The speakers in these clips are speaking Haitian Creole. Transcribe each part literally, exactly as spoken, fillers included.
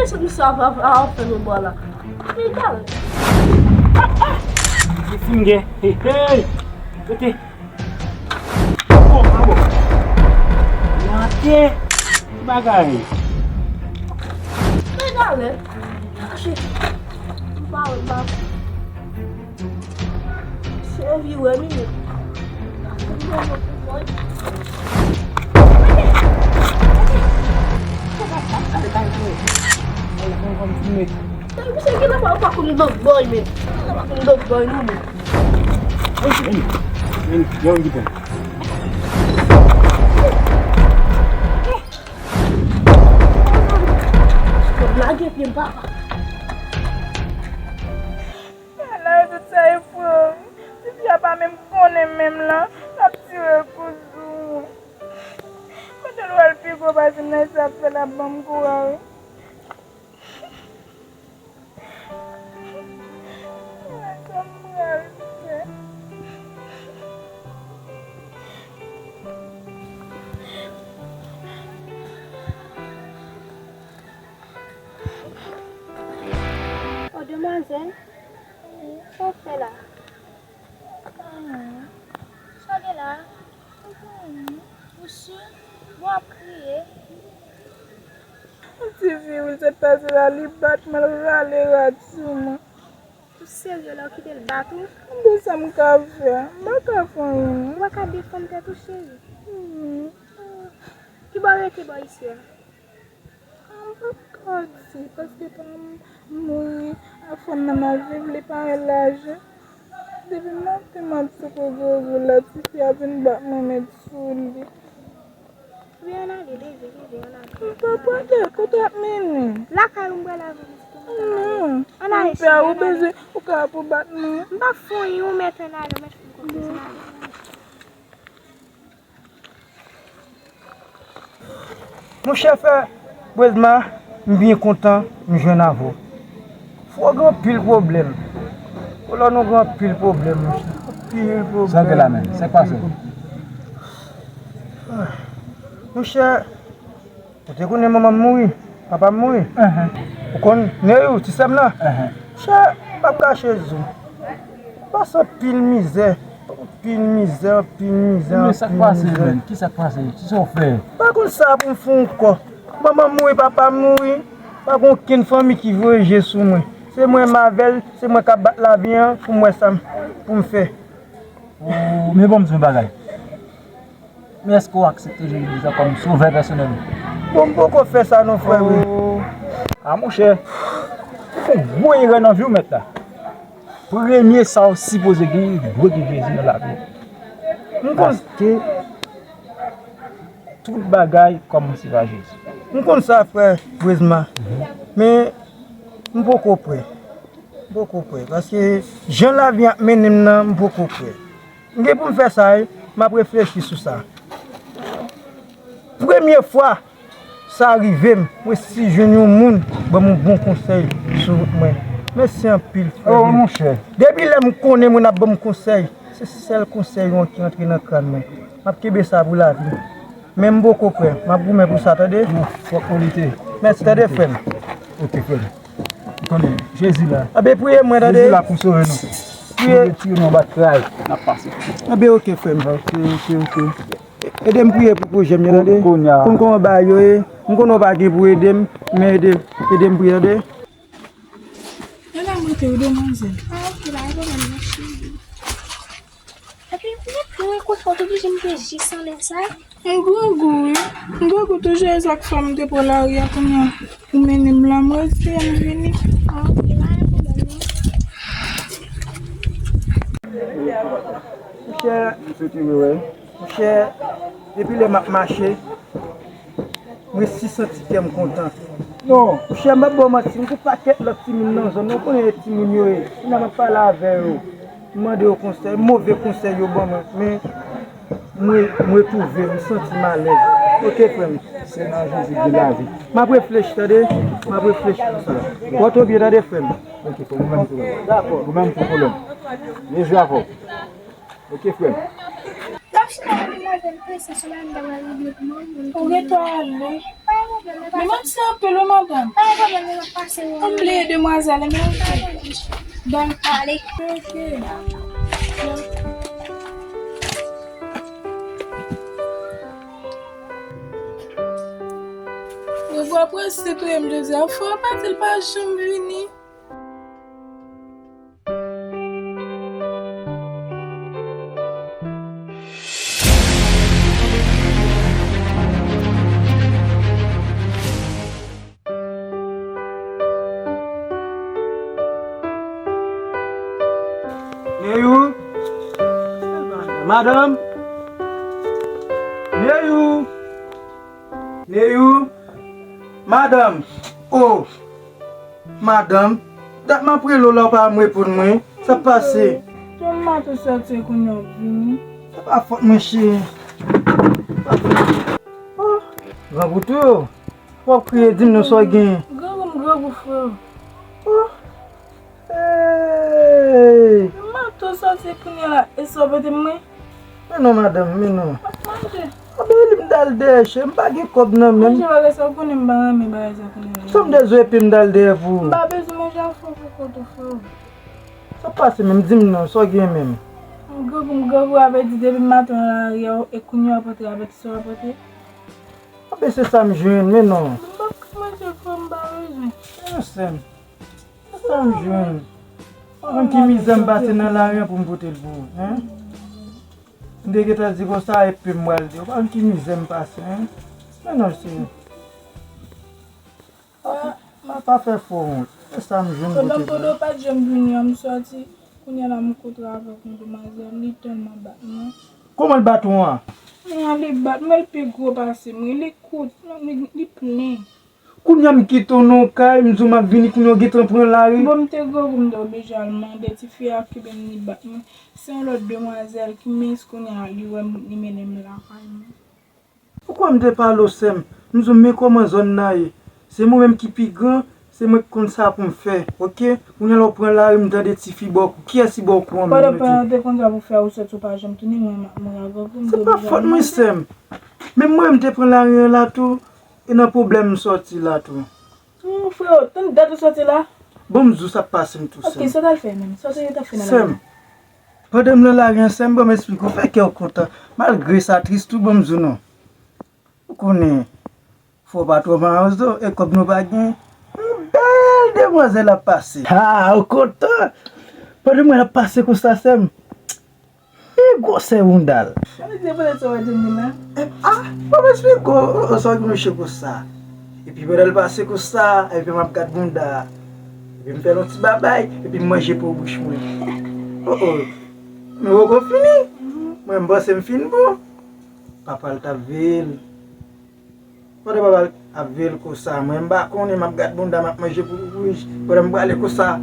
Se misye ap, ap, ap fè nan bò la. Egal. Ki finger. Hey, hey. Kote? Bon, pa bon. Mate. Bagay. Egal. Kache. M pa wè, m pa wè. Se anvi wè m ye. Misye gen lafwa ou pa konn dòk bòy, men. Ou pa konn dòk bòy, non, men. Yo, yo, yo. Lage pye m, papa. Ala tout sa e fou. Tifi a pa menm konnen menm lan, l ap tire kouzou. Kote l wè l pi gwo pase m nan sa ap fè l ap ban m kou a wi. Ala sa m pral fè. O demwazèl, sa w fè la? Sa w gen la? Ou si? Bon, w ap kriye. Ti fi, wi, sèt pase la, li bat mwen, l rale rad sou mwen. Ou serye la, ou kite l bat ou? Bon, sa m ka fè? M pa ka fè anyen, non. Ou pa ka defann tèt ou, cheri? Hmm. Ki bò w rete bò isi a? M p ap ka di, paske pa m mouri, a fanm nan m ap viv, li pa gen lajan. Depi maten m ap souke gwo gou la, tifi a vin bat mwen met sou li. Oubyen ann ale, leve, leve, ann ale. M pa prale, kote w ap mennen? Lakay ou m pral avè w, m di pou nou ann ale. Non. Ann ale, cheri, ann ale. Ou bezwen, ou ka pou bat mwen. M p ap fè anyen, ou mèt ann ale, ou mèt fè m konfyans, ann ale. Monchè frè Brezma, m byen kontan m jwenn avè w. Fò gen anpil pwoblèm. Kolòn ou gen anpil pwoblèm, monchè. Anpil pwoblèm. Sa gen la menm? Sa k pase? Monchè, ou te konnen manman m mouri, papa m mouri. Ou konn Neyou, ti sè m nan? Monchè, m p ap kache di w. Pase anpil mizè. Anpil mizè, anpil mizè, anpil mizè. Men sa k pase, menm? Kisa k pase? Kisa w fè? Pa konn sa pou m fè ankò. Manman m mouri, papa m mouri. Pa gen okenn fanmi ki voye je sou mwen. Se mwen m avè l, se mwen k ap bat lavi an pou m wè sa m, pou m fè. O, men bon, m di yon bagay. Men èske w aksepte Jezi Kris la kòm sovè pèsonèl ou? Bon, m poko fè sa non, frè m. O. A, monchè, ou fè yon gwo erè nan vi w, mèt la. Premye sa w sipoze gen, dwe gen Jezi nan lavi w. M konn. Paske tout bagay kòmanse pa Jezi. M konn sa, frè Brezma. Men, m poko prè. M poko prè. Paske jan lavi ap mennen m nan, m poko prè. M gen pou m fè sa, wi. M ap reflechi sou sa. Premye fwa sa rive m, m resi jwenn yon moun ban m yon bon konsèy sou wout mwen. Mèsi anpil, frè m. O, monchè. Depi lè m konnen moun ap ban m konsèy, se sèl konsèy ou an ki rantre nan kràn mwen. M ap kenbe sa pou lavi. Men m poko prè. M ap goumen pou sa, tande? Non, fòk ou lite. Mèsi, tande, frè m. Oke, frè m. Ou konnen, Jezi la. Anben, priye mwen, tande. Jezi la pou sove nou. Priye. Pou retire nou anba tray n ap pase. Anben, oke, frè m. Oke, oke, oke. E-, ede m priye pou pwojè m yo, tande. Kounye a. Konn kòman bagay yo ye. M konnen w pa gen pou ede m, men ede, ede m priye, tande. Nan la monte wi, demwazèl. A, oke, pa gen pwoblèm, mèsi. Epi, mwen, mwen kontan w te oblije mete jis anlè sa. M grangou, wi. M grangou toujou, e sa k fè m te pran lari a, kounye a, ou mennen m la, m rete, m vini. A, oke, pa gen pwoblèm, non. Monchè, monchè, depi lè m ap mache, m resi santi kè m kontan. Non, monchè, m p ap ba w manti, m gon pakèt lòt timoun nan zòn nan, ou konnen e timoun yo ye. Kounye a m ap pale avè yo, m mande yo konsèy, move konsèy yo ban mwen, men m re-, m retwouve, m santi m alèz. Oke, frè m. Se nan Jezi ki gen lavi. M ap reflechi, tande? M ap reflechi pou sa. Pòte w byen, tande, frè m? Oke, frè m, ou menm tou. Dakò. Ou menm tou, pwoblèm. Byen jwe avè w. Oke, frè m. Lòf chita epi mande l prese sou la, m ta pral regle pou mwen. Ou gentan ale. Pa gen Li mèsi anpil, wi, madanm. Ann bliye demwazèl, men oke. Donk, ale. Oke. Ou vwa prese touye m jodi a. Fò pati l pa janm vini. Neyou? Madanm? Neyou? Neyou? Madanm? Oh! Madanm, dat m ap rele w la, w pa janm reponn mwen. Sa k pase? Jan maten sòti kounye a w ap vini. Se pa fòt mwen, cheri. Oh, gran boutou, w ap kriye, di m non sa w gen. Grangou m grangou, frè. Oh. Hey! Jan maten sòti kounye a la, e sa w pote mwen? Men non, madanm, men non. Manje. Anben, li m t al dèyè, cheri, m pa gen kòb nan men m. Manje bagay sa, ou konnen m pa renmen bagay sa kounye a. Sa m dèzwe epi m t al dèyè pou ou? M pa bezwen manje a fò pou kont ou, frè. Sa pase menm, di m non, sa w gen menm? M grangou, m grangou, avèti depi maten nan lari a, e kounye a w ap antre avèti sa w ap antre. Anben, se sa m jwenn, men non. M p ap ka manje, frè, m pa bezwen. Men non, sè m. Sa m jwenn. Ou konn ki mizè m pase nan lari an pou m pote l pou ou, en? M te gentan di konsa, epi m pral di, ou konn ki mizè m pase, en? Men non, cheri. Pa, pa, pa fè fò wont. Se sa m jwenn. Pandan m pote w pa t janm vini an, m sòti. Kounye a la, m kontre avèk yon demwazèl, li tèlman bat mwen. Kòman l bat ou an? An, li bat mwen, li pi gwo pase mwen, li kout, li, li plen. Kounye a m kite w nan kay, m di w m ap vini, kounye a w gentan pran lari. Bon, m te grangou, m te oblije al mande tifi a ki vin li bat mwen. Se yon lòt demwazèl ki mens kounye a, li wè m, li mennen m lakay mwen. Poukwa m te pale w, sè m? M di w, men kòman zòn nan ye. Se mwen menm ki pi gran, se mwen ki konn sa pou m fè, oke? Kounye a la w pran lari, m tande tifi ba w kou. Kiyès ki ba w kou an menm? Pandan w te konn sa pou fè, ou sòti, ou pa janm tounen, mwen, mwen avèk ou, m te oblije al mande. Se pa fòt mwen, sè m. Menm mwen, m te pran lari an la tou. E nan pwoblèm m sòti la tou. Mon frè, tann dat ou sòti la. Bon, m di w sa k pase m tou, sè m. Ok, sa w t al fè menm? Sa w te gentan fè nan lari a? Sè m, pandan m nan lari an, sè m, ban m esplike w, fè kè w kontan. Malgre sa tris tou, ban m di w non. Ou konnen, fò w pa twò mawozo, e kòb nou pa gen. Yon bèl demwazèl ap pase. Ha, ou kontan? Pandan mwen ap pase konsa, sè m. Pi gwosè bounda l. Gade ti bonè sa w wè Djemina. Ah, ban m esplike w, sa w gen mouche konsa. Epi pandan l pase konsa, epi m ap gad bounda a. Epi m fè l yon ti babay, epi m manje po bouch mwen. Oh, oh. Men poko fini. Mwen, m panse m fin bon. Papa l t ap veye l. Pandan papa l ap veye l konsa, mwen m pa konnen, m ap gad bounda, m ap manje pou wouj. Pandan m prale konsa,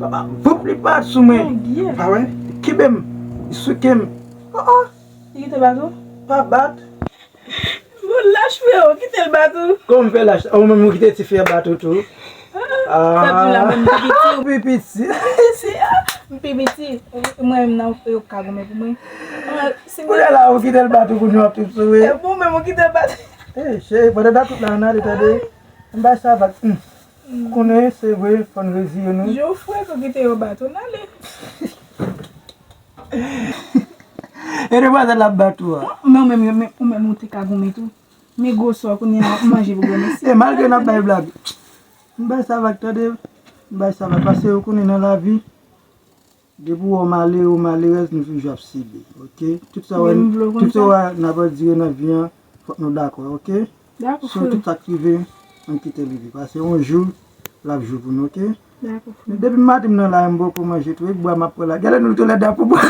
papa, voup, li bat sou mwen. Mon Dye. Pa wè? Li kenbe m, li souke m. Oh, oh. Li kite bat ou? Pa bat. Bon, lach, freo, kite l bat ou. Kòman m fè lach? Ou menm ou kite tifi a bat ou tou? Ah, sa di la, mwen m pi piti. Ou pi piti. Piti, ah, m pi piti. Mwen menm nan, yo ka goumen pou mwen. Ah, si mwen... Kounye a la, ou kite l bat ou, kounye a w ap trip sou li. E bon, menm ou kite l bat. Eh, cheri, pandan dat tout la, ann ale, tande. M bay sa vag. Hmm. Konnen, se vre, fò n reziye nou. Jou fre, ou kite yo bat ou, n ale. E demwazèl la ap bat ou a. Men ou menm, men ou menm, ou te ka goumen tou. Men gwo sò, kounye a, ou manje pou granmesi. E malgre n ap bay blag. M bay sa vag, tande. M bay sa vag, paske ou konnen nan lavi, depi w wè w malere, w malerèz, nou toujou ap sibi, oke? Tout sa w wè, tout sa w wè n ap andire nan vi an, fòk nou dakò, oke? Dakò, frè. So, tout sa k rive, ann kite l rive. Paske yon jou, l ap jou pou nou, oke? Dakò, frè. Depi maten m nan la, m poko manje tou, e bwa m ap pran la. Gade nou toulède ap pran bwa.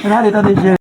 Gade, tande, jè.